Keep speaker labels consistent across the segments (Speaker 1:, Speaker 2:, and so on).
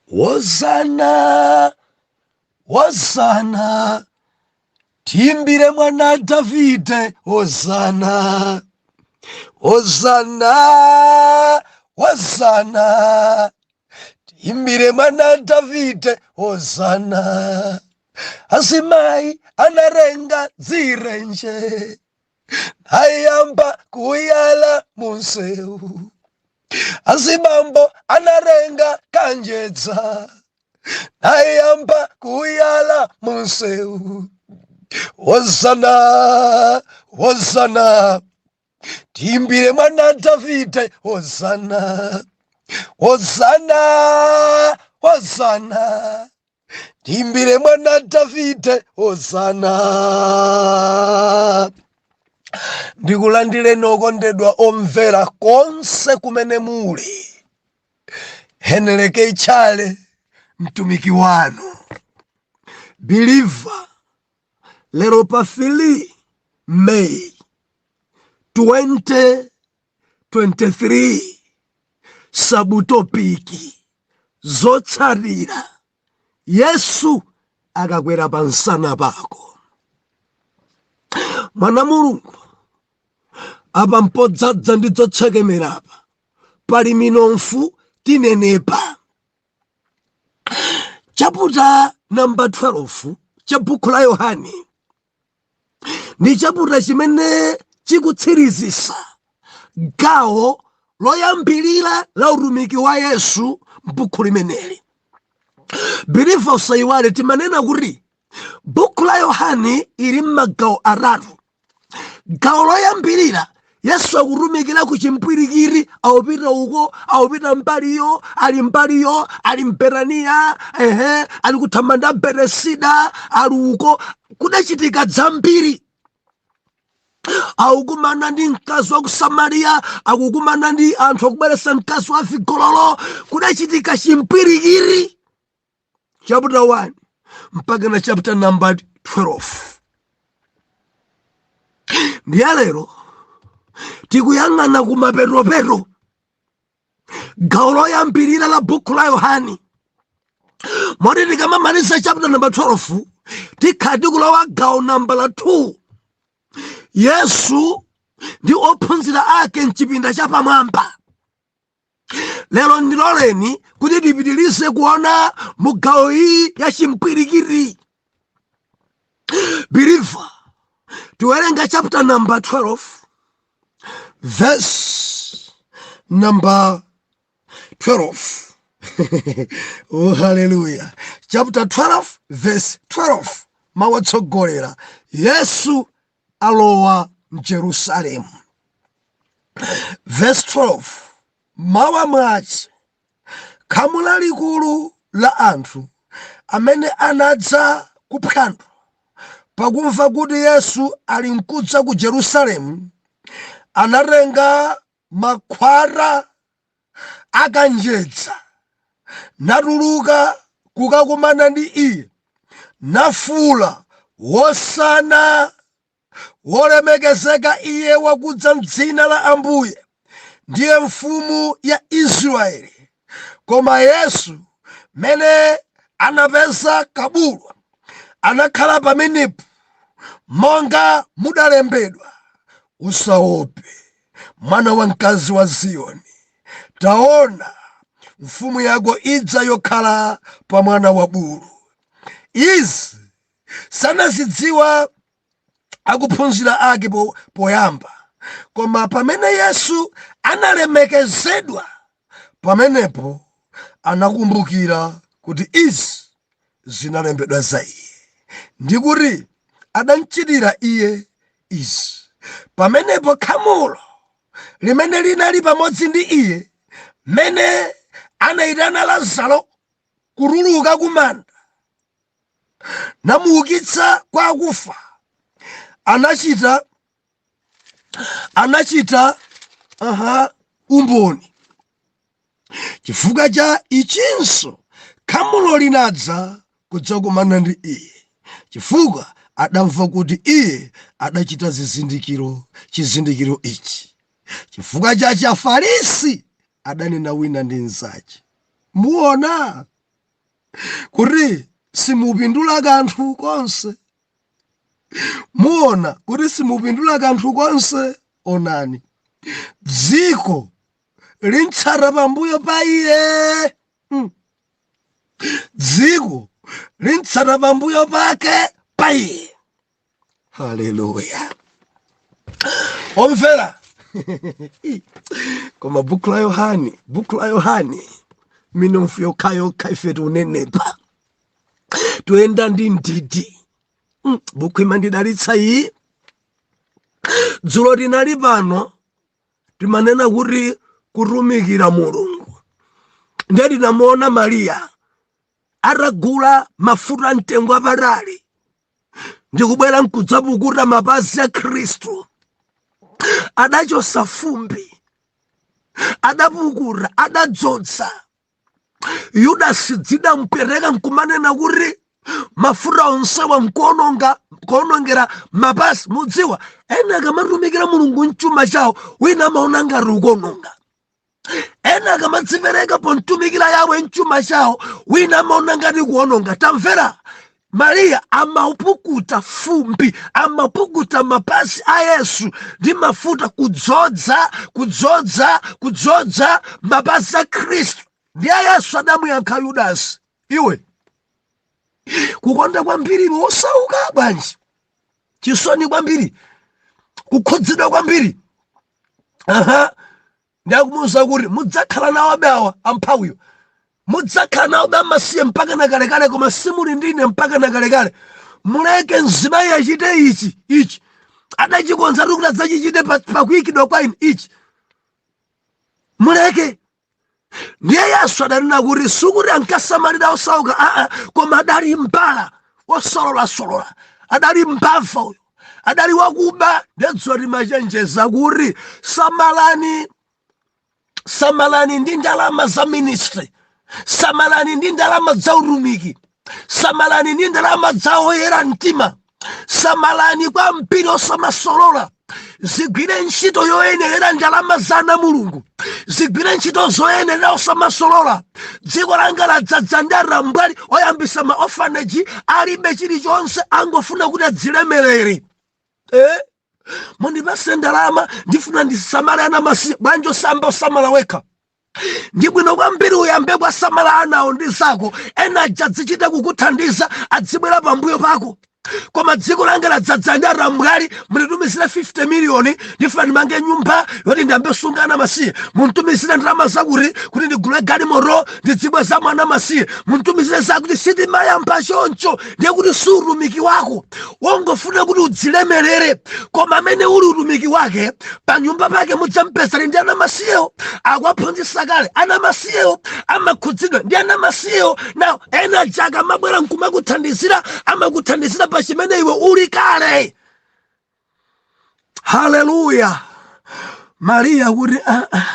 Speaker 1: Hosana, Hosana, tiimbire mwana Davide, Hosana, Hosana, Hosana, tiimbire mwana Davide, Hosana. Azimayi anarenga dzirenje, ayamba kuyala munseu. Azibambo anarenga kanjedza, ayamba kuyala munseu. Hosana, Hosana, tiimbire mwana Davide, Hosana, Hosana, Hosana, tiimbire mwana Davide, Hosana. Ndikulandireni okondedwa omvera konse kumene muli. Heneleke Tchale, mtumiki wanu believer, lero pa 3 May 2023, subtopic zotsatira Yesu akakwera pa msana pako. Mwana Mulungu, apa mpodzadza ndi zotsekemerapa, pali minofu tinenepa. Chapter number 12 cha buku la Yohane ndi chapter chimene chikutsirizisa gawo loyambilira la utumiki wa Yesu m'buku limeneli. Believer, usayiwale timanena kuti buku la Yohane ili m'magawo atatu. Gawo loyambilira, Yesu akutumikira ku chimpwirikiri, awupita uko, awupita mbaliyo, ali mbaliyo, ali mBetaniya, ehe, ali kuthamanda Betesida, ali uko, kudachitika zambiri. Akukumana ndi mkazi wa ku Samariya, akukumana ndi anthu akubweretsa mkazi wa vigololo, kudachitika chimpwirikiri. Chapter 1 mpaka na chapter number 12. Ndiye lero tikuyang'ana kumapetopeto, gawo loyambirira la buku la Yohani, moti tikamamaliza chapter number 12 tikhala tikulowa gawo nambala 2, Yesu ndi ophunzira ake mchipinda chapamwamba. Lero ndiloleni kuti tipitirize kuona mu gawo iyi ya chimpwirikiri. Believer, tiwerenga chapter number 12 verse number 12. Oh, haleluya! Chapter 12 verse 12, mawatsogolera Yesu alowa mJerusalemu. Verse 12: Mawa mwache khamu lalikulu la anthu amene anadza kuphwando, pakumva kuti Yesu ali mkudza ku Jerusalemu, anatenga makhwara akanjedza, natuluka kukakumana ndi iye, nafuula, "Hosana! Wolemekezeka iye wakudza mdzina la Ambuye, ndiye mfumu ya Israeli." Koma Yesu mene anapeza kabulu, anakhala pamenepo, monga mudalembedwa, "Usaope, mwana wamkazi wa Ziyoni, taona, mfumu yako idza yokhala pa mwana wa bulu." Izi sanazidziwa akuphunzira ake poyamba, koma pamene Yesu analemekezedwa, pamenepo anakumbukira kuti izi zinalembedwa za iye, ndi kuti adamchitira iye izi. Pamenepo khamulo limene linali pamodzi ndi iye mene anayitana Lazaro kutuluka kumanda namuukitsa kwa akufa, anachita umboni. Chifukwa cha ichinso khamulo linadza kudzakumana ndi iye, chifukwa adamva kuti iye adachita chizindikiro ichi. Chifukwa chache Afarisi adanena wina ndi mnzache, "Muona, Kuti simupindula kanthu konse. Muona kuti simupindula kanthu konse. Onani, dziko lintsata pambuyo pa iye. Dziko lintsata pambuyo pake pa iye. Haleluya! Omvera, koma buku la Yohani, buku la Yohani, minofu yokhayokha ife tiunenepa, toyenda ndi ndidi. Buku imandidalitsa iyi. Dzulo tinali pano, timanena kuti kutumikira Mulungu, ndiye tinamuona Mariya atagula mafuta mtengo wapatali ndikubwera nkudzapukuta mapazi a Khristu. Adachosa fumbi, adapukuta, adadzodza. Yudasi dzidampereka nkumanena kuti mafuta onsewa nkuononga, kuonongera mapazi. Mudziwa, ena akamatumikira Mulungu mchuma chawo, wina amaona ngati ukuononga. Ena akamadzipereka pomtumikira Yawe mchuma chawo, wina amaona ngati kuononga. Tamvera, Mariya amaupukuta fumbi, amapukuta mapazi a Yesu ndi mafuta, kudzodza, kudzodza, kudzodza mapazi a Khristu. Ndiye Yesu adamuyankha Yudasi, iwe kukonda kwambiri iwe osauka bwanji, chisoni kwambiri, kukhudzidwa kwambiri. Aha, ndakumuwuza kuti mudzakhala nawo abe awa amphawiyo, mudzakhala nawo abe amasiye mpaka na kalekale, koma simuli ndine mpaka na kalekale. Muleke mzimayi achite ichi, ichi adachikonza kuti adzachichite pakuyikidwa kwa ine, ichi muleke. Ndiye Yesu adanena kuti sikuti ankasamalira osauka, aa, koma adali mbala, osololasolola, adali mbava uyo, adali wakuba. Ndedzuwa timachenjeza kuti samalani, samalani ndi ndalama za ministry, samalani ndi ndalama za utumiki, samalani ndi ndalama za oyera mtima, samalani kwambiri, osamasolola. Zigwire ntchito yoyenerera ndalama za ana Mulungu, zigwire ntchito zoyenerera, osamasolola. Dziko langa ladzadza ndi arambwali oyambisa ma orphanage, alibe chilichonse, angofuna kuti adzilemerere. Mundipase ndalama, ndifuna ndisamale ana masiye. Bwanji osamba osamala wekha? Ndi bwino kwambiri uyambe kwasamala anawo ndi zako, ena aja adzichita kukuthandiza, adzibwera pambuyo pako. Koma dziko langa ladzadza ndi atambwali. Munditumizire 50 miliyoni, ndifuna ndimange nyumba yoti ndiyambe sunga ana masiye. Munditumizire ndalama zakuti kuti ndigule galimoto, ndidzibweza mwana masiye. Munditumizire zakuti. Sitimayamba choncho. Ndiye kuti si utumiki wako, wongofuna kuti udzilemerere. Koma amene uli utumiki wake, pa nyumba pake mudzampeza ndi ana masiyewo, akuwaphunzitsa kale ana masiyewo, amakhudzidwa ndi ana masiyewo. Now ena aja akamabwera nkumakuthandizira, amakuthandizira pa chimene iwe uli kale. Haleluya! Mariya kuti, ah, ah,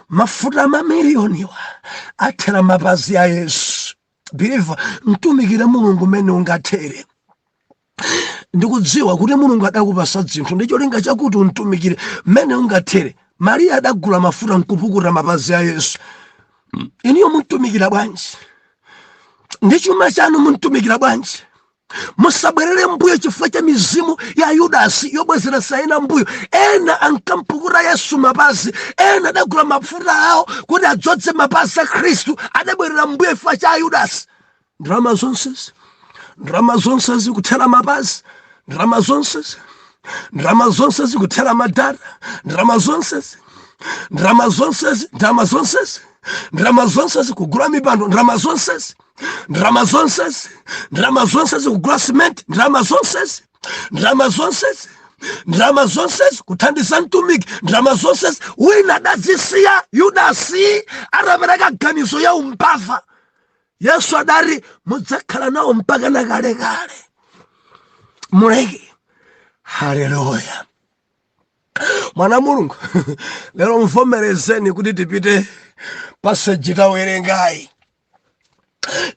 Speaker 1: mafuta mamiliyoniwa athera mapazi a Yesu. Believer, mtumikire Mulungu mmene ungathere. Ndikudziwa kuti Mulungu adakupasa zinthu ndi cholinga chakuti umtumikire mmene ungathere. Mariya adagula mafuta nkupukuta mapazi a Yesu. Iniyo muntumikira bwanji ndi chuma chanu? Muntumikira bwanji? Musabwerere mbuyo chifukwa cha mizimu ya Yudasi yobwezeretsa ena mbuyo. Ena ankampukuta Yesu mapazi, ena adagula mafuta awo kuti adzodze mapazi a Khristu, adabwerera mbuyo chifukwa cha Yudasi. Ndalama zonsezi, ndalama zonse zikuthera mapazi, ndalama zonsezi, ndalama zonse zikuthera madata, ndalama zonsezi, ndalama zonsezi, ndalama zonsezi, ndalama zonsezi kugula mipando, ndalama zonsezi, ndalama zonsezi, ndalama zonsezi kugula simenti, ndalama zonsezi, ndalama zonsezi, ndalama zonsezi kuthandiza mtumiki, ndalama zonsezi. Wina adazisiya Yudasi atapereka ganizo ya umbava. Yesu adati mudzakhala nawo mpaka na kalekale, muleke. Haleluya! Mwana Mulungu, lero mvomerezeni kuti tipite passage tawerengayi.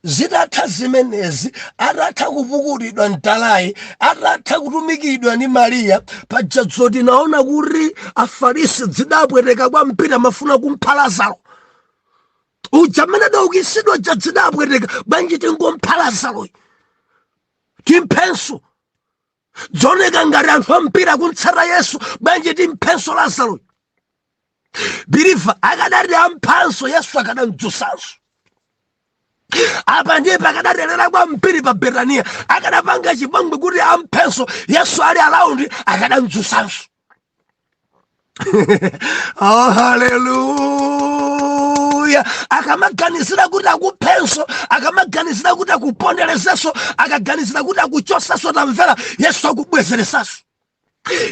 Speaker 1: Zitatha zimenezi, atatha kupukutidwa mtalayi, atatha kutumikidwa ndi Mariya, paja tinaona kuti Afarisi zidapweteka kwambiri, amafuna kumpha Lazaro. Uja amene adaukitsidwa uja zidapweteka. Bwanji tingompha Lazaroyi, timphenso? Dzoneka ngati anthu ampira kumtsata Yesu. Bwanji timphenso Lazaroyi? Believer, akadati amphanso Yesu, akadamdzutsanso. Apa ndiye pakadaterera kwambiri. Pa Betaniya akadapanga chipongwe kuti amphenso Yesu, ali around, akadamdzutsanso. Oh, haleluya! Akamaganizira kuti akuphenso, akamaganizira kuti akuponderezenso, akaganizira kuti akuchosenso, tamvera, Yesu akubwezeresanso.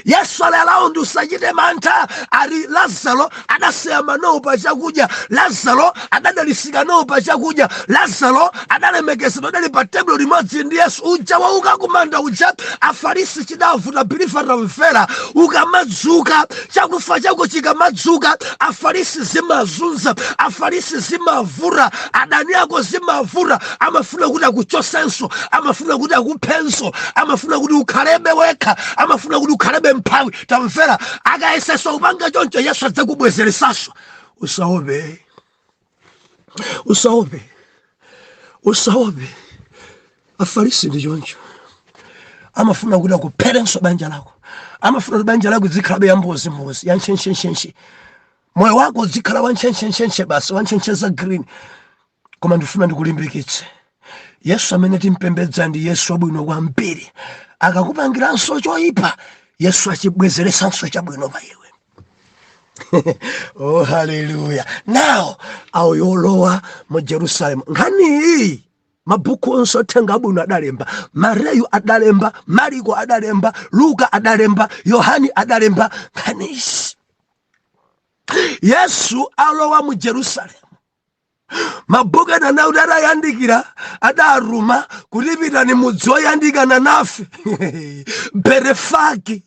Speaker 1: Yesu ali around, usachite mantha. Ali Lazaro adaseyama nawo pa chakudya, Lazaro adadalisika nawo pa chakudya, Lazaro adalemekezedwa, adali pa tebulo limodzi ndi Yesu uja wauka kumanda uja. Afarisi chidavuta. Believer, tamvera, ukamadzuka, chakufa chako chikamadzuka, Afarisi zimazunza, Afarisi zimavuta, adani ako zimavuta. Amafuna kuti akuchosenso, amafuna kuti akuphenso, amafuna kuti ukhalebe wekha, amafuna kuti ukhalebe mphawi. Tamvera, akayeseso kupanga choncho, Yesu adzakubwezeresanso. Usaope, usaope, usaope. Afarisi ndi choncho, amafuna kuti akupherenso banja lako, amafuna kuti banja lako lizikhalabe ya mbozimbozi, ya ntchentchentchentche, moyo wako uzikhala wa ntchentchentchentche basi, wa ntchentche za green. Koma ndifuna ndikulimbikitse, Yesu amene timpembedza ndi Yesu wabwino kwambiri. Akakupangiranso choyipa, Yesu achibwezeresanso chabwino pa iwe. Oh, haleluya! Now awoyolowa mu Jerusalemu. Nkhani iyi mabuku onse othenga abwino adalemba. Mateyu adalemba, Mariko adalemba, Luka adalemba, Yohani adalemba nkhani izi. Yesu alowa mu Jerusalemu, mabuku ena anakuti atayandikira adaruma kuti, "Pitani mudzi woyandikana nafe, Berefaki."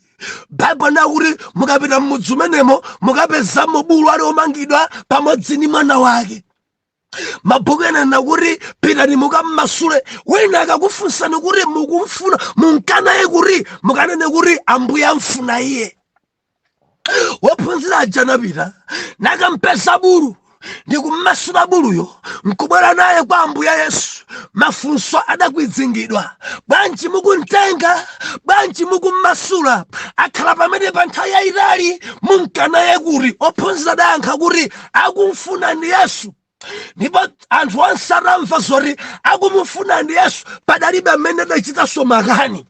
Speaker 1: Baibulo nakuti mukapita mmudzi umenemo mukapezamo bulu ali omangidwa pamodzi ndi mwana wake. Mabuku ena nakuti, "Pitani mukammasule. Wina akakufunsani kuti mukumfuna munkanaye kuti, mukanene kuti Ambuye amfuna iye." Wophunzira aja anapita nakampeza bulu ndikummasula buluyo nkubwera naye kwa Ambuye Yesu. Mafunso adakwidzingidwa: "Bwanji mukumtenga? Bwanji mukummasula? Akhala pamene pa nthawi yayitali, munkanaye kuti?" Ophunzira adayankha kuti akumfuna ndi Yesu. Ndipo anthu onse atamva zoti akumufuna ndi Yesu, padalibe amene adachitanso makani.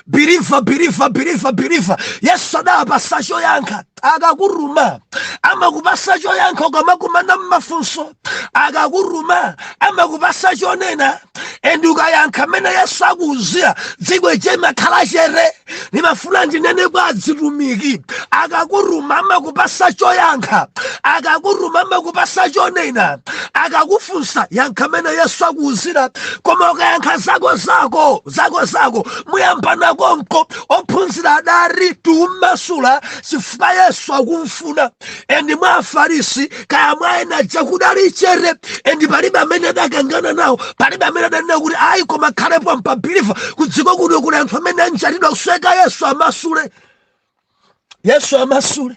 Speaker 1: Believer, believer, believer, believer, Yesu adapasa choyankha. Akakuruma amakupasa choyankha. Ukamakumana mmafunso, akakuruma amakupasa chonena, and ukayankha amene Yesu akuuzira, dziko chimakhala chere. Nimafuna ndinene kwa azitumiki, akakuruma amakupasa choyankha, akakuruma amakupasa chonena. Akakufunsa, yankha amene Yesu akuuzira. Koma ukayankha zako zako zako zako, muyambana konko. Ophunzira adati, "Tiummasula chifukwa Yesu akumfuna." And mwa Afarisi kaya mwa ena kudali chere, and palibe amene adakangana nawo, palibe amene adanena kuti ayi, koma khalepo mpa. Believer, kudziko kuno kuli anthu amene anjatidwa kusweka. Yesu amasule, Yesu amasule.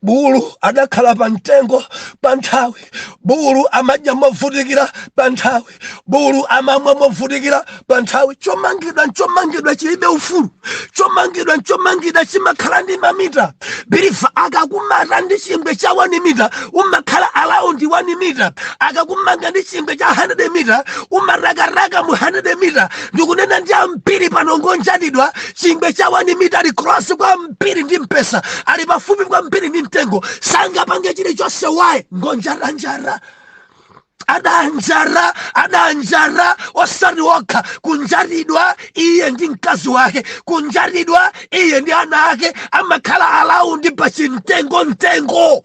Speaker 1: Bulu adakhala pa mtengo pa nthawi, bulu amadya movutikira pa nthawi, bulu amamwa movutikira pa nthawi. Chomangidwa nchomangidwa, chilibe ufulu. Chomangidwa nchomangidwa, chimakhala ndi mamita. Believer, akakumata ndi chingwe cha 1 mita, umakhala around 1 mita. Akakumanga ndi chingwe cha 100 mita, umarakaraka mu 100 mita. Ndikunena ndi ambiri pano ngonjatidwa. Chingwe cha 1 mita, ali close kwambiri ndi mpesa, ali pafupi kwambiri ndi mtengo, sangapange chilichonse. Waye ngonjaranjara, adanjara, adanjara. Osati wokha kunjaridwa, iye ndi mkazi wake kunjaridwa, iye ndi ana ake, amakhala around pa chimtengo mtengo.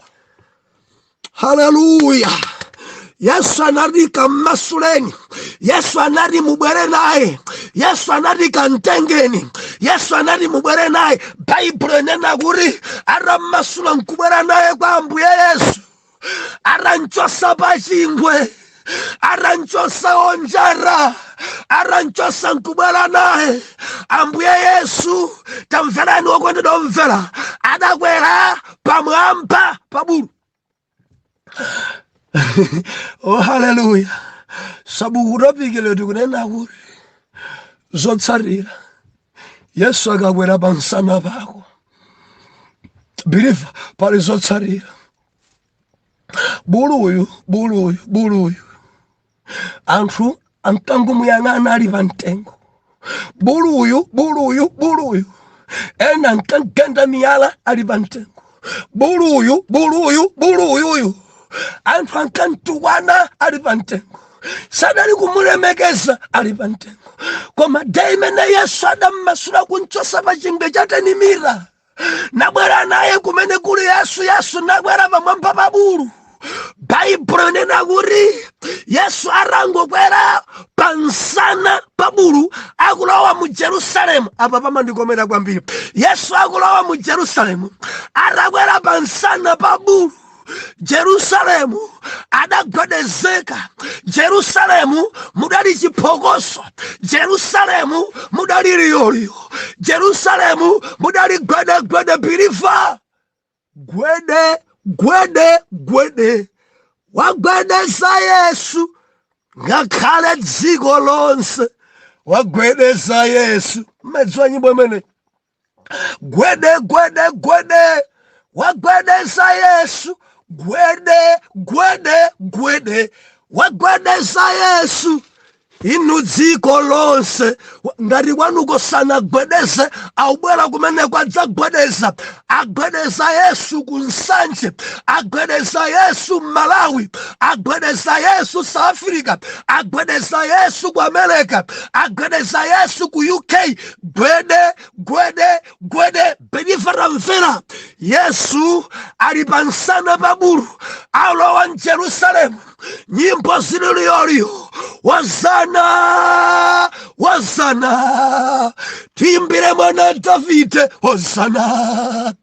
Speaker 1: Haleluya! Yesu anati, "Kammasuleni." Yesu anati, "Mubwere naye." Yesu anati, "Kamtengeni." Yesu anati, "Mubwere naye." Baibulo inena kuti atammasula nkubwera naye kwa Ambuye Yesu, atanchosa pachingwe, atanchosa onjara, atanchosa nkubwera naye, Ambuye Yesu, tamverani wokondedwa omvera, adakwera pamwamba pa bulu. Oh, haleluya! Sabuku topic lero tikunena kuti zotsatira Yesu akakwera pa msana pako. Believer, pali zotsatira. Buluyu, buluyu, buluyu, anthu ankangomuyang'ana ali pa mtengo. Buluyu, buluyu, buluyu, ena ankagenda miyala ali pa mtengo. Buluyu, buluyu, buluyuyu, anthu ankantukwana ali pa mtengo, sadali kumulemekeza ali pa mtengo. Koma day imene Yesu adammasula kunchosa pa chingwe cha 10 mita, nabwera naye kumene kuli Yesu, Yesu nakwera pamwamba pa bulu. Baibulo inena kuti Yesu atangokwera pansana pa bulu akulowa mu Jerusalemu. Apa pamandikomera kwambiri. Yesu akulowa mu Jerusalemu atakwera pansana pa bulu, Jerusalemu adagwedezeka, Jerusalemu mudali chiphokoso, Jerusalemu mudali liyoliyo, Jerusalemu mudali gwedegwede. Believer, gwede, gwede, gwede, wagwedeza Yesu, ngakhale dziko lonse wagwedeza Yesu. Mmedziwa nyimbo imene, gwede, gwede, gwede, wagwedeza Yesu, gwede, gwede, gwede, wagwedeza Yesu, inu dziko lonse. Ngati kwanuko sanagwedeze, aubwera kumeneko adzagwedeza. Agwedeza Yesu ku Nsanje, agwedeza Yesu Malawi, agwedeza Yesu South Africa, agwedeza Yesu ku America, agwedeza Yesu ku UK. Gwede, gwede, gwede! Believer, tamvera, Yesu ali pansana pa bulu alowa mJerusalemu, nyimbo zili liyoliyo, "Wazana, wazana, tiimbire mwana Davide, wazana,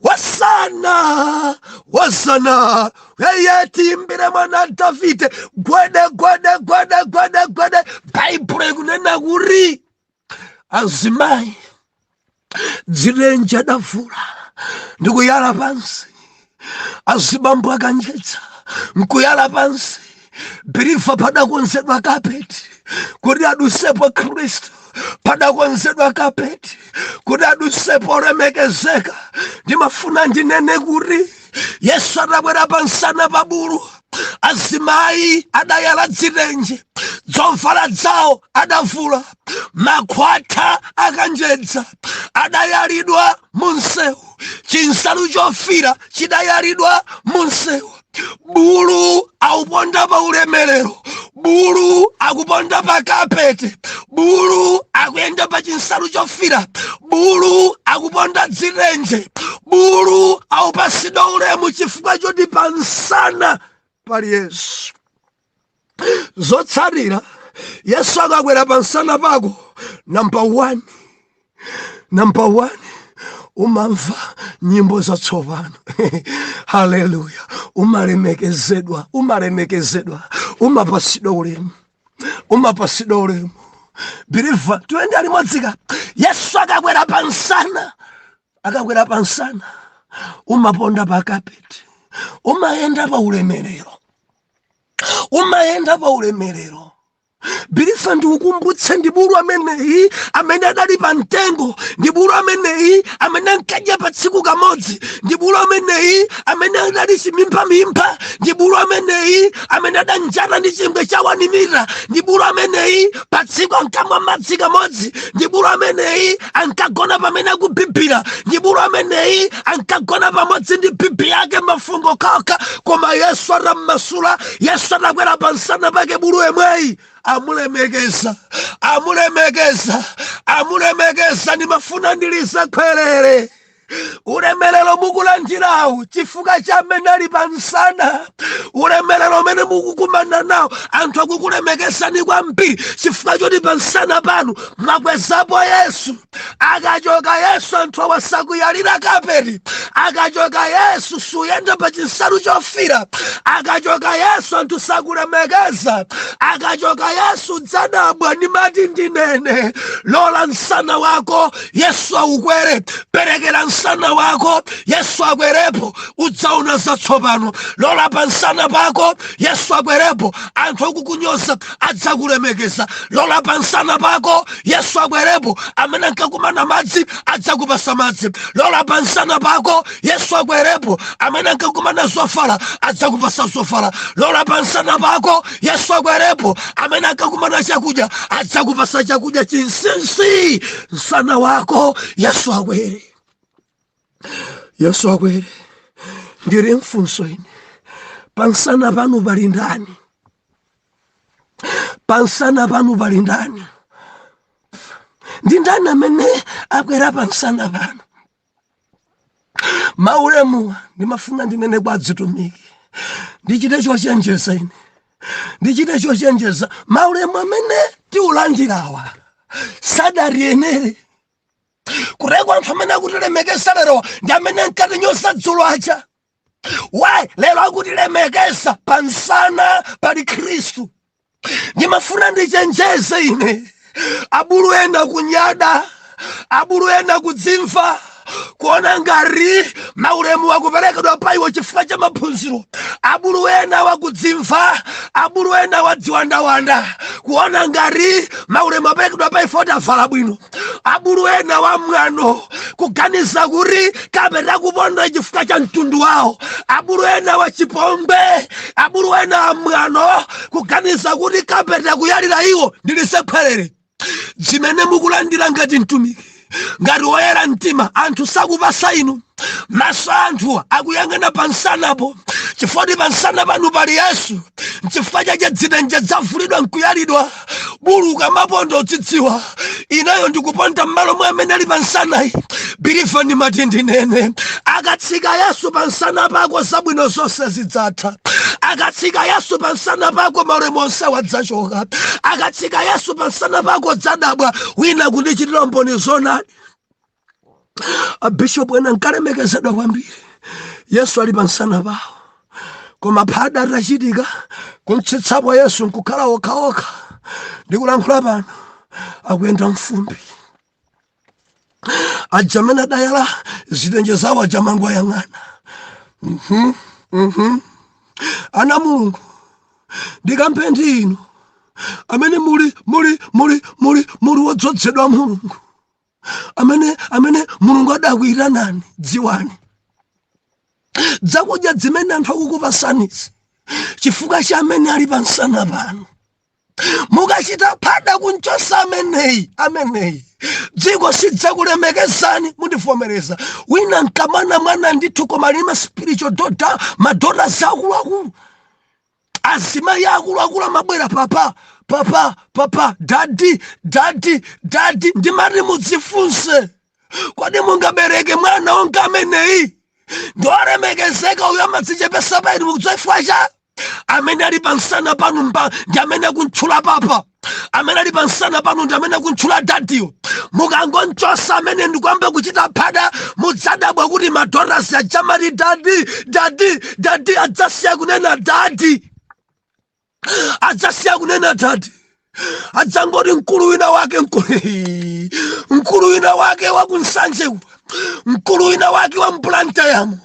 Speaker 1: wazana, wazana, eye tiimbire mwana Davide." Gwede, gwede, gwede, gwede, gwede! Baibulo ikunena kuti azimayi dzilenje adavula ndikuyala pansi, azibambo akanjetsa nkuyala pansi. Believer, padakonzedwa kapeti kuti adusepo Khristu, padakonzedwa kapeti kuti adusepo olemekezeka. Ndimafuna ndinene kuti Yesu atabwera pansana pa bulu, azimayi adayala dzilenje, zovala zawo adavula, makhwatha akanjedza adayalidwa mu msewu, chinsalu chofira chidayalidwa mu msewu. Bulu auponda pa ulemerero, bulu akuponda pa kapete, bulu akuyenda pa chinsalu chofira, bulu akuponda dzilenje, bulu aupasidwa ulemu chifukwa choti pansana pali Yesu. Zotsatira Yesu akakwera pansana pako, number one, number one, umamva nyimbo zatsopano. Haleluya! Umalemekezedwa, umalemekezedwa, umapasidwa ulemu, umapasidwa ulemu. Believer, tuyende limodzika. Yesu akakwera pansana, akakwera pansana, umaponda pa kapeti, umayenda pa ulemerero, umayenda pa ulemerero. Believer, ndikukumbutse, ndi bulu ameneyi amene adali pa mtengo, ndi bulu ameneyi amene ankadya pa tsiku kamodzi, ndi bulu ameneyi amene adali chimimphamimpa, ndi bulu ameneyi amene adanjata ndi chingwe cha 1 mita, ndi bulu ameneyi pa tsiku ankamwa madzi kamodzi, ndi bulu ameneyi ankagona pamene akubhibhira, ndi bulu ameneyi ankagona pamodzi ndi bibi yake, mafungo khakha. Koma Yesu atammasula, Yesu atakwera pansana pake, bulu yemweyi amulemekeza, amulemekeza, amulemekeza. Ndimafuna ndilize khwerere. Ulemerero mukulandirawu chifukwa cha amene ali pansana. Ulemerero umene mukukumana nawo, anthu akukulemekezani kwambiri chifukwa choti pansana panu mwakwezapo Yesu. Akachoka Yesu, anthu awasakuyalira kapeti. Akachoka Yesu, suyenda pa chinsalu chofira. Akachoka Yesu, anthu sakulemekeza. Akachoka Yesu, dzadabwa. Ndimati ndinene, lola msana wako Yesu aukwere, perekera msana wako Yesu aukwere. Pansana wako Yesu akwerepo, udzaona zatsopano. Lola pansana pako Yesu akwerepo, anthu akukunyoza adzakulemekeza. Lola pansana pako Yesu akwerepo, amene ankakumana madzi adzakupasa madzi. Lola pansana pako Yesu akwerepo, amene ankakumana zovala adzakupasa zovala. Lola pansana pako Yesu akwerepo, amene ankakumana chakudya adzakupasa chakudya. Chinsinsi, msana wako Yesu akwere, Yesu akwere. Ndiri mfunso ine, pansana panu pali ndani? Pansana panu pali ndani? Ndi ndani amene akwera pansana panu? Maulemuwa ndimafuna ndinene kwa azitumiki, ndichite chochenjeza ine, ndichite chochenjeza. Maulemu amene tiulandirawa sadariyenere kuteko. Anthu amene akutilemekeza lero ndi amene ankatinyoza dzulo aja. Why lero akutilemekeza? Pansana pali Khristu. Ndimafuna ndichenjeze ine, abulu ena kunyada, abulu ena kudzimva, kuona ngati maulemu akuperekedwa pa iwo chifukwa cha maphunziro. Abulu ena wakudzimva, abulu ena wadziwandawanda, kuona ngati maulemu aperekedwa pa ifo tavala bwino. Abulu ena wamwano, kuganiza kuti kapeta kuponda chifukwa cha mtundu wawo. Abulu ena wachipongwe, abulu ena amwano, kuganiza kuti kapeta kuyalira iwo. Ndilisekhwerere zimene mukulandira ngati mtumiki, ngati woyera mtima, anthu sakupasa inu. Maso anthu akuyang'ana pansanapo chifukwa kuti pansana panu pali Yesu. Nchifukwa chache dzinenje dzavulidwa nkuyalidwa. Bulu ukamaponda udzidziwa, ineyo ndikuponda m'malo mwa amene ali pansanayi. Believer, ndimati ndinene, akatsika Yesu pansana pako, zabwino zonse zidzatha. Akatsika Yesu pansana pako, maulemu onse wadzachoka. Akatsika Yesu pansana pako, dzadabwa wina kundichitira mboni zonani. Abishopu ena nkalemekezedwa kwambiri, Yesu ali pansana pawo, koma phada atachitika kumtsitsapo Yesu nkukhala okhaokha, ndikulankhula pano akuyenda mfumbi. Aja amene adayala zitenje zawo aja mangu ayang'ana. Ana Mulungu, ndikampe ndi inu amene muli wodzozedwa Mulungu, amene Mulungu adakuyitanani, dziwani zakudya zimene anthu akukupasanizi chifukwa cha amene ali pansana pano. Mukachita phada kunchosa ameneyi, dziko sidzakulemekezani. Mundivomereza, wina nkamwana mwana ndithu, koma alima spiritual daughter, madaughters akuluakulu, azimayi akuluakulu amabwera, "Papa, papa, papa, daddy, daddy, daddy." Ndimati mudzifunse, kodi mungabereke mwana wonga ameneyi? Ndiolemekezeka uyo, amadzichepesa paini. Mukudziwa cha amene ali pansana panu mba ndi amene akuntchula papa. Amene ali pansana panu ndi amene akuntchula daddyyo. Mukangonchosa amene ndikuyamba kuchita phada, mudzadabwa kuti madaughters ajamati "Daddy, daddy, daddy" adzasiya kunena daddy, adzasiya kunena daddy, adzangoti mkulu wina wake, mkulu wina wake wakunsanje, mkulu wina wake wa mBlantyremo.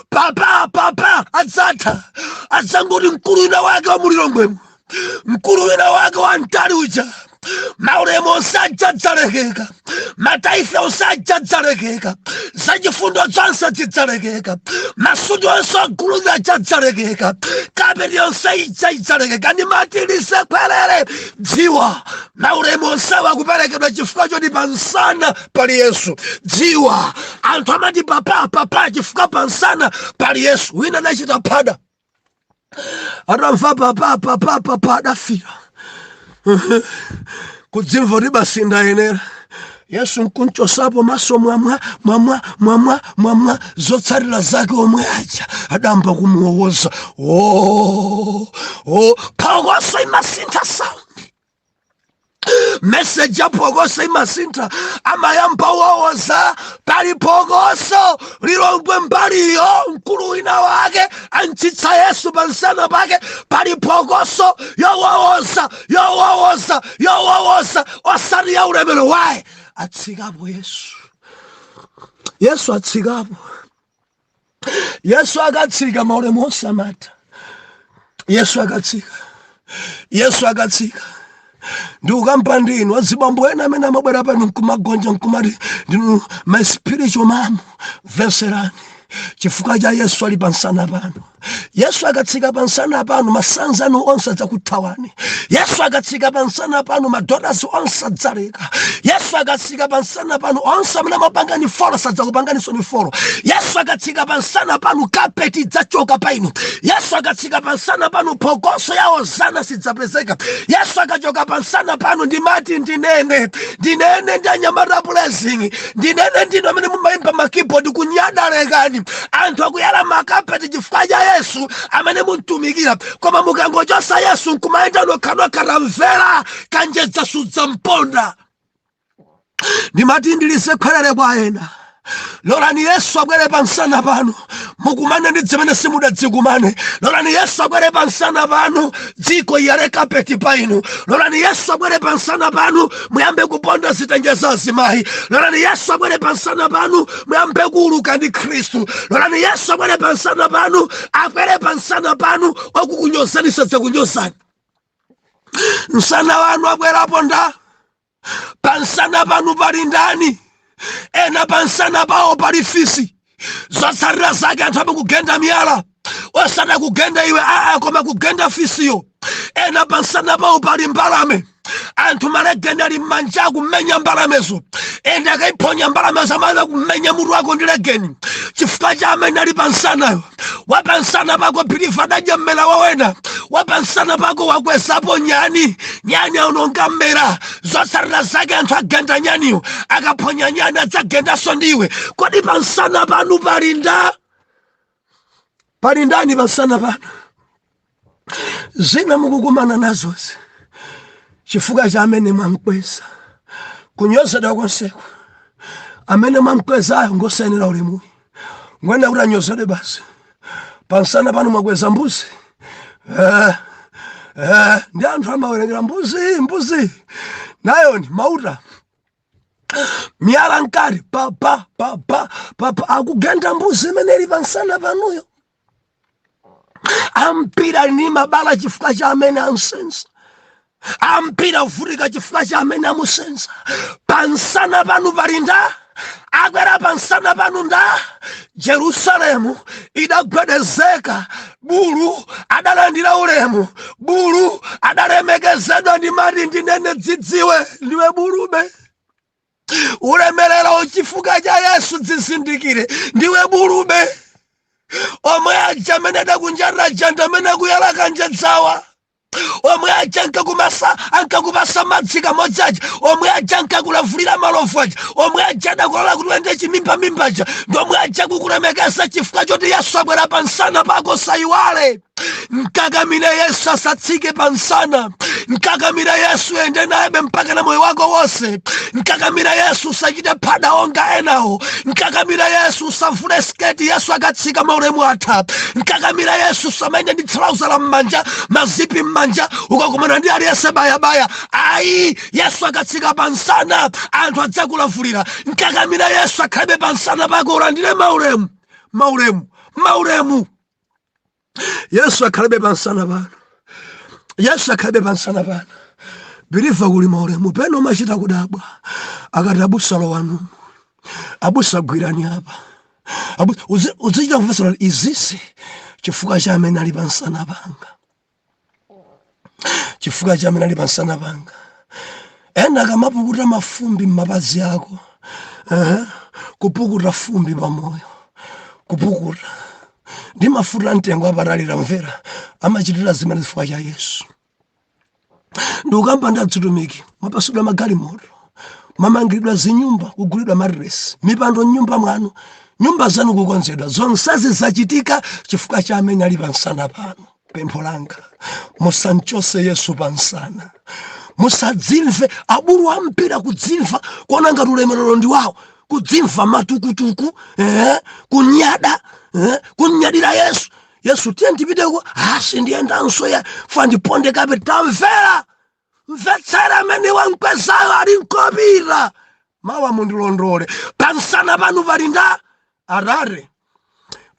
Speaker 1: Papa, papa adzatha, adzangoti mkulu wina wake wa muLilongwemo, mkulu wina wake wa mtali uja. Maulemu onse adzadzalekeka, matithe onse adzadzalekeka, zachifundo zonse zidzalekeka, masuti onse aguluzi adzadzalekeka, kapeti yonse ija idzalekeka. Ndimati lisekhwerere, dziwa maulemu onsewa akuperekedwa chifukwa choti pansana pali Yesu. Dziwa anthu amati "Papa, papa" chifukwa pansana pali Yesu. Wina anachita phada, atamva "Papa, papa, papa", adafira kudzimva kuti basi ndayenera. Yesu nkunchosapo, maso mwamwa mwamwa mwamwa mwamwa. Zotsatira zake, omwe aja adamba kumuwowoza. O o, phokoso imasintha sound, message ya phokoso imasintha. Amayamba wowoza, pali phokoso Lilongwe mbaliyo, mkulu wina wake antsitsa Yesu pansana pake. Pali phokoso yowowoza, yowowoza, yowowoza, osati ya ulemero. Waye atsikapo Yesu. Yesu atsikapo. Yesu akatsika, maulemu onse amatha. Yesu akatsika, Yesu akatsika, ndikukamba ndinu azibambo ena amene amabwera pano nkumagonja, nkumati ndinu my spiritual mom, mvetserani. Chifukwa cha Yesu ali pansana pano. Yesu akatsika pansana pano, ma sons anu onse adzakuthawani. Yesu akatsika pansana pano, ma daughters onse adzaleka. Yesu akatsika pansana pano, onse amene amapangani follow sadzakupanganiso ni follow. Yesu akatsika pansana pano, kapeti idzachoka pa inu. Yesu akatsika pansana pano, phokoso ya hosana sidzapezeka. Yesu akachoka pansana pano, ndimati ndinene, ndinene ndi anyamata Blessing, ndinene ndinu amene mumayimba ma keyboard, kunyada lekani. Anthu akuyala makapeti chifukwa cha Yesu amene muntumikira, koma mukangochosa Yesu nkumayenda nokhanokha, tamvera, kanjedza sudza mponda. Ndimati ndilise khwerere kwa ena: lolani Yesu abwere pansana pano, mukumane ndi zimene simudadzikumane. Lolani Yesu abwere pansana pano, dziko iyale kapeti pa inu. Lolani Yesu abwere pansana pano, muyambe kuponda zitenje za azimayi. Lolani Yesu abwere pansana pano, muyambe kuuluka ndi Khristu. Lolani Yesu abwere pansana pano, abwere pansana pano, okukunyozani sadzakunyozani. Msana wanu abwerapo nda? Pansana panu pali ndani? Ena pansana pawo pali fisi. Zotsatira zake anthu amakugenda miyala, osati kugenda iwe, aa, koma kugenda fisiyo. Ena pansana pawo pali mbalame. Anthu malegeni ali m'manja, kumenya mbalamezo. Ena akayiphonya mbalamezo, amayamba kumenya mutu wako ndi legeni chifukwa cha amene ali pansanayo. Wapansana pako, believer, adadya mmera wawena. Wapansana pako wakwezapo nyani. Nyani aononga mmera. Zotsatira zake anthu agenda nyaniyo. Akaphonya nyani, adzagendanso ndiwe. Kodi pansana panu pali nda? Pali ndani pansana panu? Zina mukukumana nazozi chifukwa cha amene mwamkweza. Kunyozedwa konseku, amene mwamkwezayo ngosayenera ulemuyi, ngwena kuti anyozedwe basi. Pansana pano mwakweza mbuzi. Ndi anthu amawerengera mbuzi, mbuzi nayoni mauta, miyala mkati, pa pa pa pa pa pa, akugenda mbuzi imene ili pansana panuyo. Ampira ali ndi mabala chifukwa cha amene ansenza. Ampira avutika chifukwa cha amene amusenza. Pansana panu pali nda? Akwera pansana panu nda? Jerusalemu idagwedezeka, bulu adalandira ulemu, bulu adalemekezedwa. Ndimati ndinene, dzidziwe ndiwe bulube. Ulemerero chifukwa cha Yesu, dzizindikire ndiwe bulube. Omwe aja amene adakunjatira janda, amene akuyala kanjedzawa, omwe aja ankakumasa, ankakupasa madzi kamodzi aja, omwe aja ankakulavulira malovu aja, omwe aja adakulola kuti uyende chimimbamimba aja, ndi omwe aja kukulemekeza chifukwa choti Yesu abwera pansana pako. Sayiwale, mkakamire Yesu asatsike pansana. Mkakamire Yesu, ende nayebe mpaka na moyo wako wonse. Mkakamire Yesu, usachite phada onga enawo. Mkakamire Yesu, usavule sketi. Yesu akatsika, maulemu atha. Mkakamire Yesu, usamayende ndi trouser la m'manja, mazipi m'manja, ukakumana ndi aliyense bayabaya, ayi. Yesu akatsika pansana, anthu adzakulavulira. Mkakamire Yesu akhalibe pansana pako, ulandire maulemu, maulemu, maulemu. Yesu akhalibe pansana pano, Yesu akhalibe pansana pano. Believer, kuli maulemu. Peno umachita kudabwa akati, "Abusa, lowanumu. Abusa, gwirani apa." Uzichita kumvetsera izisi chifukwa cha amene ali pansana panga, chifukwa cha amene ali pansana panga. Ena akamapukuta mafumbi m'mapazi ako, kupukuta fumbi pamoyo, kupukuta ndi mafuta mtengo apatalira, mvera, amachitira zimene chifukwa cha Yesu. Ndikukamba ndi adzitumiki: mwapasidwa magalimoto, mwamangiridwa zinyumba, kugulidwa matiresi, mipando mnyumba mwanu, nyumba zanu kukonzedwa, zonsezi zachitika chifukwa cha amene ali pansana pano. Pempho langa, musanchose Yesu pansana. Musadzimve. Abulu ampira kudzimva, kuona ngati ulemerero ndi wawo, kudzimva matukutuku, kunyada, kunyadira Yesu. "Yesu, tiye ndipiteko." "Asi, ndiyendanso ya fa ndiponde kape." Tamvera, mvetsera, amene wankwezayo ali nkopita. Mawa mundilondole. Pansana panu pali nda Atate.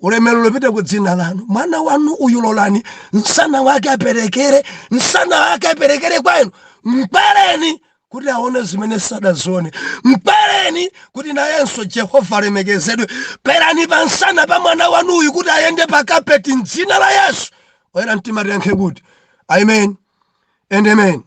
Speaker 1: Ulemerero upite ku dzina lanu. Mwana wanu uyu lolani msana wake aperekere, msana wake aperekere kwa inu. Mkwereni kuti aone zimene sadazione. Mkwereni kuti nayenso Jehova alemekezedwe. Perani pa msana pa mwana wanuyu kuti ayende pa kapeti mdzina la Yesu. Oyera mtima tiyankhe kuti amen and amen.